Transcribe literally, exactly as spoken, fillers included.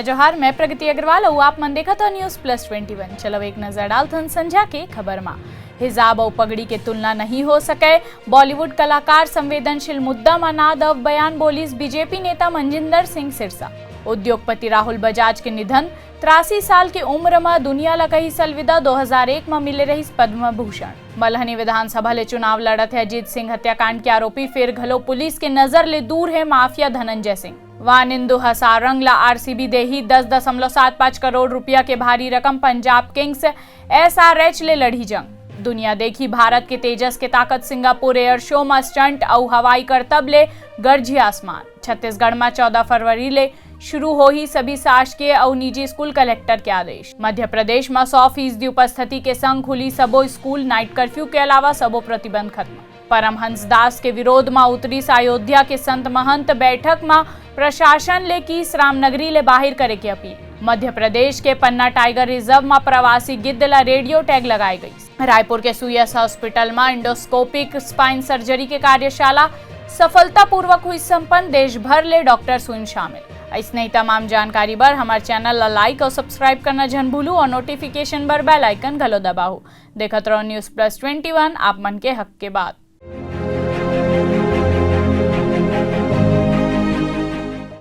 जोहार, मैं प्रगति अग्रवाल अउ आप मन देखत हो News Plus Twenty One। चलो एक नजर डालथन संझा के खबर मा। हिजाब अउ पगड़ी के तुलना नहीं हो सके। बॉलीवुड कलाकार संवेदनशील मुद्दा मा ना दव बयान, बोलिस बीजेपी नेता मंजिंदर सिंह सिरसा। उद्योगपति राहुल बजाज के निधन, तिरासी साल के उम्र मा दुनिया ला कहिस अलविदा। दो हज़ार एक मा मिले रहिस पद्म भूषण। मलहनी विधानसभा ले चुनाव लड़त हे अजीत सिंह हत्याकांड के आरोपी, फेर घलो पुलिस के नजर ले दूर हे माफिया धनंजय सिंह। वानिंदु ह सारंग ला आरसीबी देही दस दशमलव सात पाँच करोड़ रुपया के भारी रकम, पंजाब किंग्स एसआरएच ले लड़ही जंग। दुनिया देखी भारत के तेजस के ताकत, सिंगापुर एयर शो मा स्टंट अउ हवाई करतब ले गरजी आसमान। छत्तीसगढ़ मा चौदह फरवरी ले शुरू होही सभी शासकीय अउ निजी स्कूल, कलेक्टर के आदेश। मध्य प्रदेश मा सौ फीसदी उपस्थिति के संग खुली सबो स्कूल, नाइट कर्फ्यू के अलावा सबो प्रतिबंध खत्म। परमहंस दास के विरोध मा उतरिस अयोध्या के संत महंत, बैठक मा प्रशासन ले किस रामनगरी ले बाहिर करे के अपील। मध्य प्रदेश के पन्ना टाइगर रिजर्व मा प्रवासी गिद्ध ला रेडियो टैग लगाए गइस। रायपुर के सुयस हॉस्पिटल मा एंडोस्कोपिक स्पाइन सर्जरी के कार्यशाला सफलतापूर्वक हुई संपन्न, देश भर ले डॉक्टर्स हुइन शामिल। अइसने ही तमाम जानकारी बर हमर चैनल ला लाइक अउ सब्सक्राइब करना झन भूलू अउ नोटिफिकेशन बर बेल आइकन घलो दबाहू। देखत रहो News Plus Twenty One, आप मन के हक के बात।